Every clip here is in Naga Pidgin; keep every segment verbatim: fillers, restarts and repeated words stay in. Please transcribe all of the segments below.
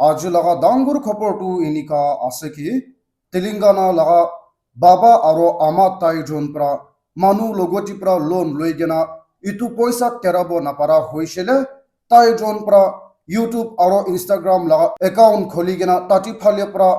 Aji laga dangor khobor tu enika ase ki, Telangana laga baba aro ama tai jon pra manu logoti pra loan loi kena etu poisa terabo napara hoishele, tai jon pra YouTube aro Instagram laga account kholi kena tati phale pra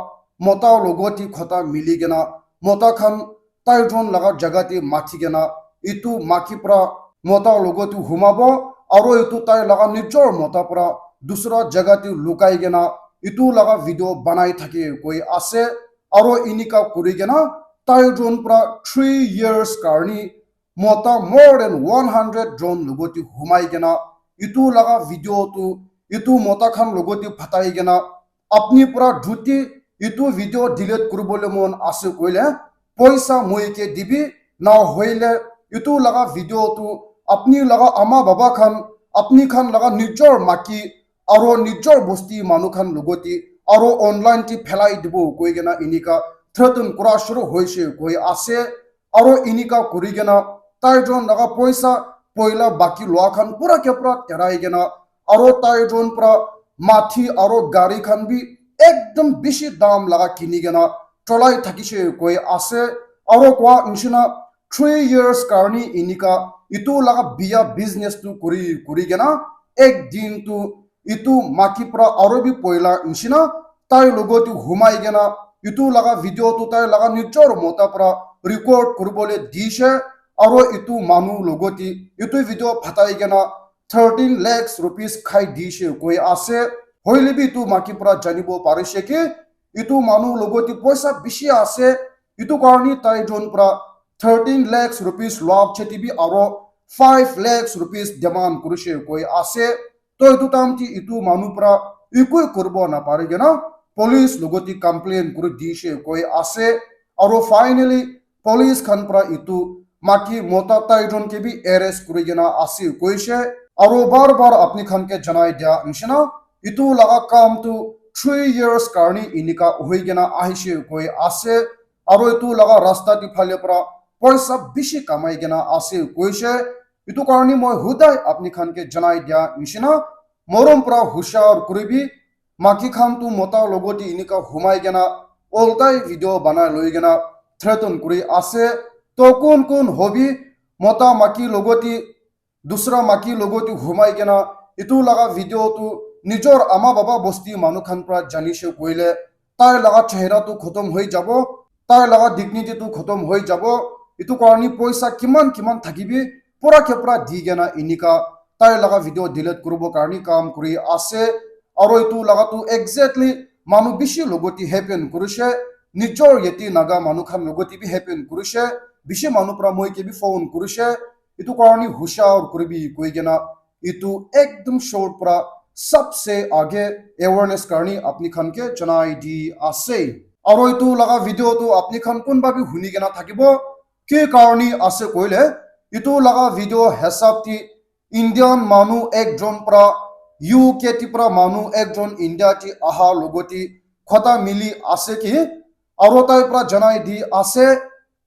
mota logoti khota mili kena mota khan tai jon laga jaga te mathi kena etu maki pra mota logot tu humabo aro etu tai laga nijor mota pra dusra jaga te lukai kena etu laga video banai thake koi ase. Aro enika kuri kena tai jon pra three years karni mota more than one hundred jon logot te humai kena etu laga video tu etu mota khan logot te phatai kena apni pra jodi etu video delete kuribole mon ase koile, poisa moi ke dibi, na hoile etu laga video tu apni laga ama baba khan, apni khan laga nijor maki aro nijor bosti manu khan logoti aro online ti phelai dibo koi kena enika threaten kura shuru hoise koi ase. Aro enika kuri kena tai jon laga poisa poila baki lua khan pura ke pura terai kena aro tai jon pra mathi aro gari khan bi ekdom bishi dam laga kini kena cholai thakise koi ase. Aro koa nishina three years karni enika etu laga biya business tu kuri kuri kena ek din tu etu maki pra aro bi poila nishina tai logot tu humai kena etu laga video tu tai laga nijor mota pra record kuribole dise. Aro etu manu logot te etu video phatai kena thirteen lakhs rupees khai dise koi ase. Hoile bi etu maki pra janibo parise ki etu manu logot te poisa bishi ase. Etu karni tai jon pra thirteen lakhs rupees lua chete bi aro five lakhs rupees demand kurise koi ase. To etu time te etu manu pra ekoi kuribo napari kena police logot te complain kuri dise koi ase. Aro finally police khan pra etu maki mota tai jon ke bi arrest kuri kena ase koise. Aro bar bar apni khan ke janai dia nishina etu laga kam tu three years karni enika hoi kena ahise koi ase. Aro etu laga rasta te phale pra poisa bishi kamai kena ase koise. Etu karni moi hudai apni khan ke janai dia nishina morom pra hushar kuribi, maki khan tu mota logot te enika humai kena oltai video banai loi kena threaten kuri ase. To kun kun hobi mota maki logot te dusra maki logot tu humai kena etu laga video tu nijor ama baba bosti manu khan pra janise koile tai laga chehra tu khotom hoi jabo, tai laga dignity tu khotom hoi jabo. Etu karni poisa kiman kiman thakibi pura ke pura di kena enika tai laga video delete kuribo karni kam kuri ase. Aro etu laga tu exactly manu bishi logot te happen kurise, nijor yate naga manu khan logot te bi happen kurise, bishi manu pra moi ke bi phone kurise. Etu karni hushar kuribi koi kena etu ekdom short pra sabse aage awareness karni apni khan ke janai di ase. Aro etu laga video tu apni khan kunba bi huni kena thakibo, ki karni ase koile etu laga video hisab te Indian manu ekjon pra U K te pra manu ekjon India te aha logot te khota mili ase ki aro tai pra janai di ase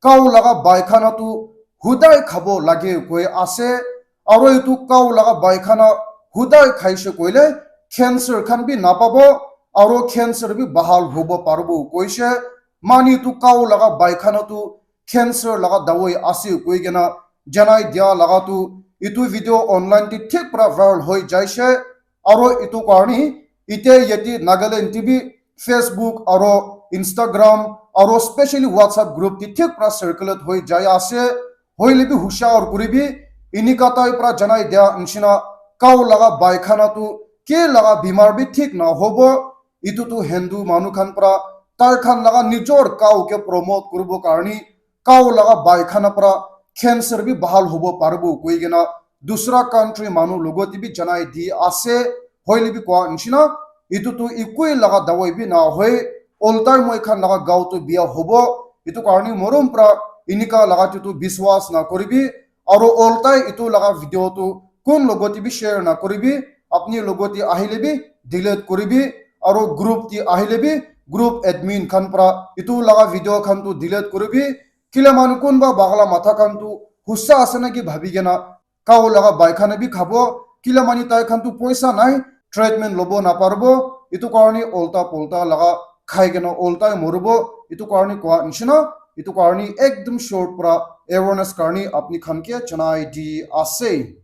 cow laga baikhana tu hudai khabo lage koi ase. Aro etu cow laga baikhana hudai khaise koile cancer khan bi napabo aro cancer bi bahal hobo paribo koise. Mani tu cow laga baikhana tu cancer laga dawai ase koi kena janai dia laga tu etu video online te thik pra viral hoi jaise. Aro etu karni ite yate Nagaland te bi Facebook aro Instagram aro specially WhatsApp group te thik pra circulate hoi jai ase. Hoile bi hushar kuribi, enika tai pra janai dia nishina cow laga baikhana tu ke laga bimar bi thik na hobo. Etu tu Hindu manu khan pra tai khan laga nijor cow ke promote kuribo karni cow laga baikhana pra cancer bi bahal hobo paribo koi kena dusra country manu logot te bi janai di ase. Hoile bi koa nishina etu tu ekoi laga dawai bi na hoi, oltai moi khan laga gaon tu bia hobo. Etu karni morom pra enika laga te tu biswas na kuribi. Aro oltai etu laga video tu kun logot te bi share na kuribi, apni logot te ahile bi delete kuribi, aro group te ahile bi group admin khan pra etu laga video khan tu delete kuribi. Kile manu kunba bagla matha khan tu husa ase naki bhabi kena cow laga baikhana bi khabo, kile mani tai khan tu poisa nai, treatment lobo naparibo. Etu karne ulta pulta laga khai kena ulta moribo. Etu karne koa nishina, etu karne ekdum short pra awareness karne apni khan ke janai di ase.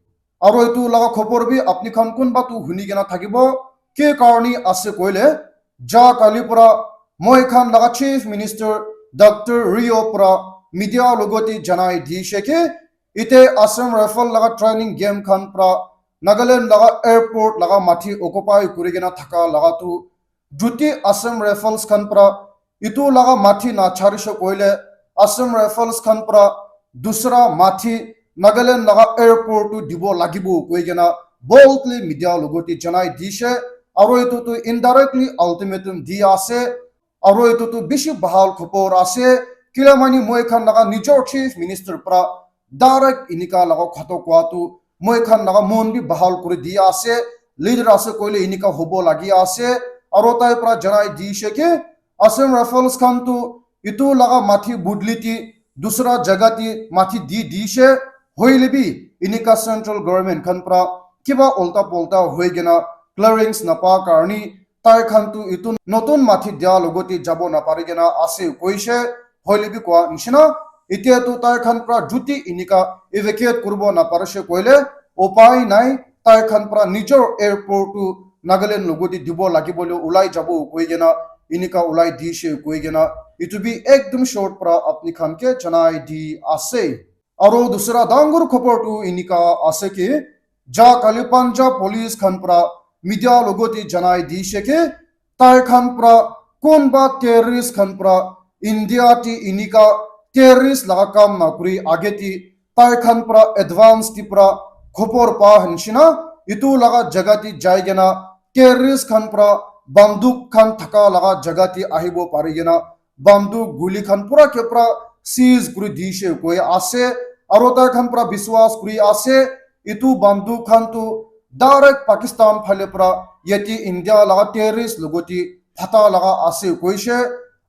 Aro etu laga khobor bi apni khan kunba tu huni kena thakibo. Ke karne ase koile, ja kali pra moi khan laga Chief Minister Doctor Rio pra media logote janai dishe ke, ite Assam Rifle laga training game khan pra Nagaland laga airport laga mathi occupy kuri kena thaka laga tu juti Assam Rifles khan pra itu laga mathi na charisho koile Assam Rifles khan pra dusra mathi Nagaland laga airport tu dibo lagibo koi kena boldly media logote janai dishe. Aro itu tu indirectly ultimatum di ase. Aro itu tu bishi bahal khobor ase. Kila mani moi khan laga nijor Chief Minister pra direct inika laga khota koa tu moi khan laga mon bi bahal kuri di ase. Leader ase koile inika hobo lagi ase. Aro tai pra janai dishe ke Assam Rifles khan tu itu laga mathi budli ti dusra jaga ti mathi di dishe. Hoile bi inika central government khan pra kiba ulta pulta hoi kena clearance napa karni tai khan tu itu notun mathi dia logote jabo napari kena ase koishe. Hoile bi koa nishina, itia tu tai khan pra juti inika evacuate kuribo naparishe koile upai nai, tai khan pra nijor airport tu Nagaland logote dibo lagibo le ulai jabo koi kena inika ulai dishe koi kena itu bi ekdum short pra apni khan ke janai di ase. Aro dusra dangor khobor tu inika ase ki, ja kali Punjab police khan pra media logote janai dishe ki, tai khan pra kunba terrorist khan pra India ti inika terrorist laga kam na kuri age ti tai khan pra advance ti pra khobor pa hanshina itu laga jaga ti jai kena terrorist khan pra banduk khan thaka laga jaga ti ahibo pari kena banduk guli khan pura ke pura seize kuri dishe koi ase. Aro tai khan pura biswas kuri ase itu banduk khan tu direct Pakistan phale pura yate India laga terrorist logote phata laga ase koishe.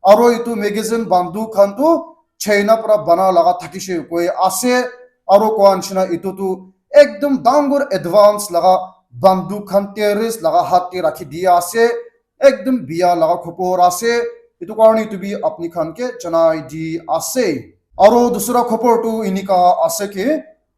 Aro itu magazine banduk khan tu China pura bana laga thakishe koi ase. Aro koa nishina itu tu ekdum dangor advance laga banduk khan terrorist laga hat te rakhi dia ase. Ekdum biya laga khobor ase. Itu karne itu bi apni khan ke janai di ase. Aro dusra khobor tu inika ase ki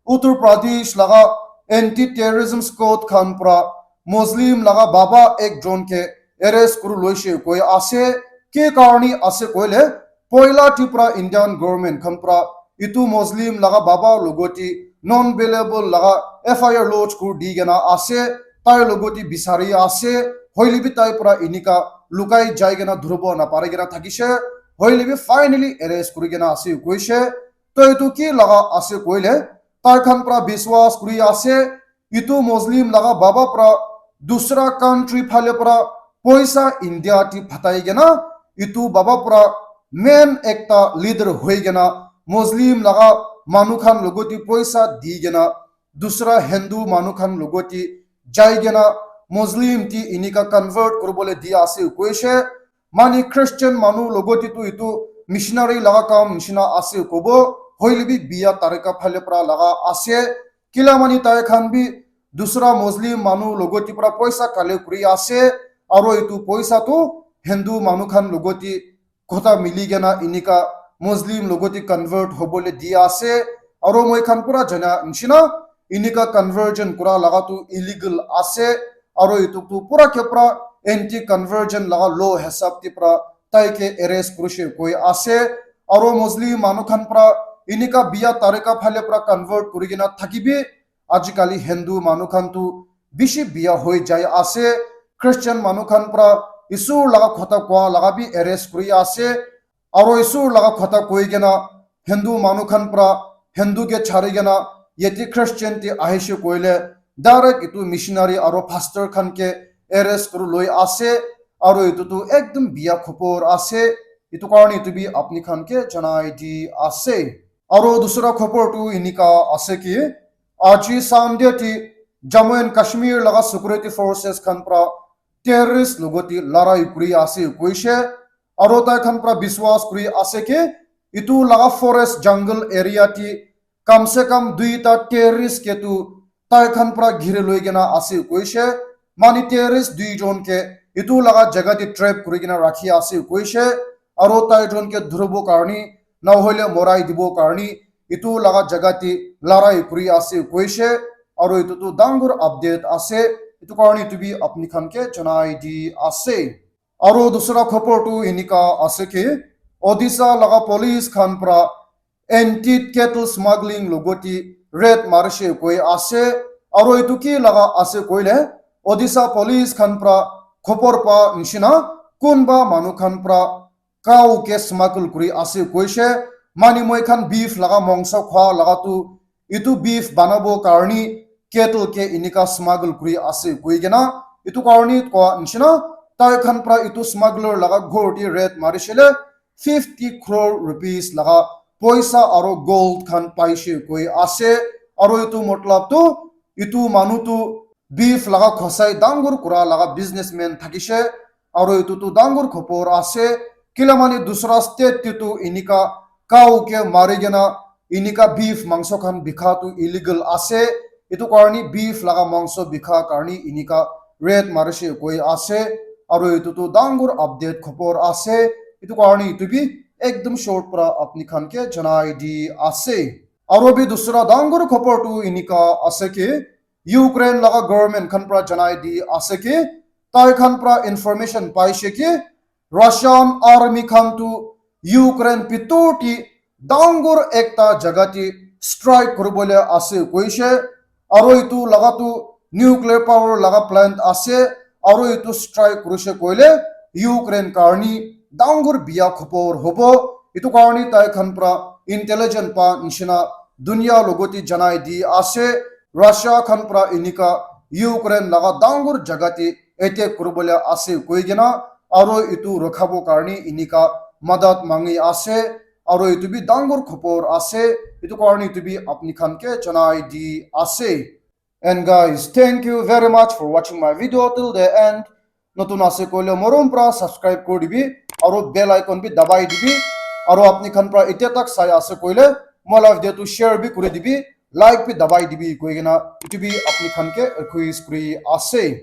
Uttar Pradesh laga anti terrorism squad khan pra Muslim laga baba ekjon ke arrest kuri loishe koi ase. Ke karne ase koile poila Tripura Indian government khan pra itu Muslim laga baba logote non bailable laga F I R lodge kuri di kena ase. Tai logote bisari ase. Hoile bi tai pura inika lukai jai kena dhuribo napari kena thakishe. Hoile bi finally arrest kuri kena ase koishe. To itu ki laga ase koile tai khan pra biswas kuri ase. Itu Muslim laga baba pra dusra country phale pra poisa India ti phatai kena itu baba pra main ekta leader hoi kena Muslim laga manu khan logote poisa di kena dusra Hindu manu khan logote jai kena Muslim ti inika convert kuribole di ase koishe. Mani Christian manu logote tu itu missionary laga kam nishina ase kobo, hoile bi biya tarika phale pra laga ase. Kila mani tai khan bi dusra Muslim manu logote pra poisa collect kuri ase, aro itu poisa tu Hindu manu khan logote kotha mili kena inika Muslim logote convert hobole di ase. Aro moi khan pura jana nishina inika conversion kura laga tu illegal ase. Aro itu tu pura ke pura anti conversion laga law hisab te pura tai ke arrest kurishe koi ase. Aro Muslim manu khan pura inika biya tarika phale pura convert kuri kena thakibi. Ajikali Hindu manu khan tu bishi biya hoi jai ase. Christian manu khan pura Isur laga khota koa laga bi arrest kuri ase. Aro Isur laga khota koi kena Hindu manu khan pura Hindu ke chari kena yate Christian te ahishe koile direct itu missionary aro pastor khan ke arrest kuri loi ase. Aro itu tu ekdum biya khobor ase. Itu karne itu bi apni khan ke janai di ase. Aro dusra khobor tu inika ase ki, aji Sunday ti Jammu and Kashmir laga security forces khan pra terrorist logote larai kuri ase koishe. Aro tai khan pra biswas kuri ase ki itu laga forest jungle area ti kam se kam duita terrorist ke tu tai khan pra ghiri loi kena ase koishe. Mani terrorist duijon ke etu laga jaga te trap kuri kena rakhi ase koishe, aro tai jon ke dhuribo karni, nahoile morai dibo karni, etu laga jaga te larai kuri ase koishe, aro etu tu dangor update ase, etu karni etu bi apni khan ke janai di ase. Aro dusra khobor tu enika ase ki, Odisha laga police khan pra anti cattle smuggling logoti raid marishe koi ase, aro etu ki laga ase koile, Odisha police khan pra khobor pa nishina, kunba manu khan pra cow ke smuggle kuri ase koishe, mani moi khan beef laga mangso khwa laga tu etu beef banabo karni cattle ke enika smuggle kuri ase koi kena, etu karni koa nishina, tai khan pra etu smuggler laga ghor te raid marishile, fifty crore rupees laga poisa aro gold khan paishe koi ase, aro etu matlab tu etu manu tu beef laga khosai dangor kura laga businessman thakishe, aro etu tu dangor khobor ase, kila mani dusra state te tu enika cow ke mari kena enika beef mangso khan bikha tu illegal ase, etu karni beef laga mangso bikha karni enika raid marishe koi ase, aro etu tu dangor update khobor ase, etu karni etu bi ekdum short pra apni khan ke janai di ase. Aro bi dusra dangor khobor tu enika ase ki, Ukraine laga government khan pra janai di ase ki, tai khan pra information paishe ki, Russian army khan tu Ukraine bitor te dangor ekta jaga te strike kuribole ase koishe, aro etu laga tu nuclear power laga plant ase, aro etu strike kurishe koile Ukraine karni dangor biya khobor hobo, etu karni tai khan pra intelligence pa nishina dunia logoti janai di ase, Russia khan pra enika Ukraine laga dangor jaga te attack kuribole ase koi kena, aro etu rokhabo karni enika madat mangi ase, aro etu bi dangor khobor ase, etu karni etu bi apni khan ke janai di ase. And guys, thank you very much for watching my video till the end. Notun ase koile morom pra subscribe kuri dibi, aro bell icon bi dabai dibi, aro apni khan pra etia tak sai ase koile mo live video tu share bi kuri dibi, like bi dabai dibi koi kena etu bi apni khan ke request kuri ase.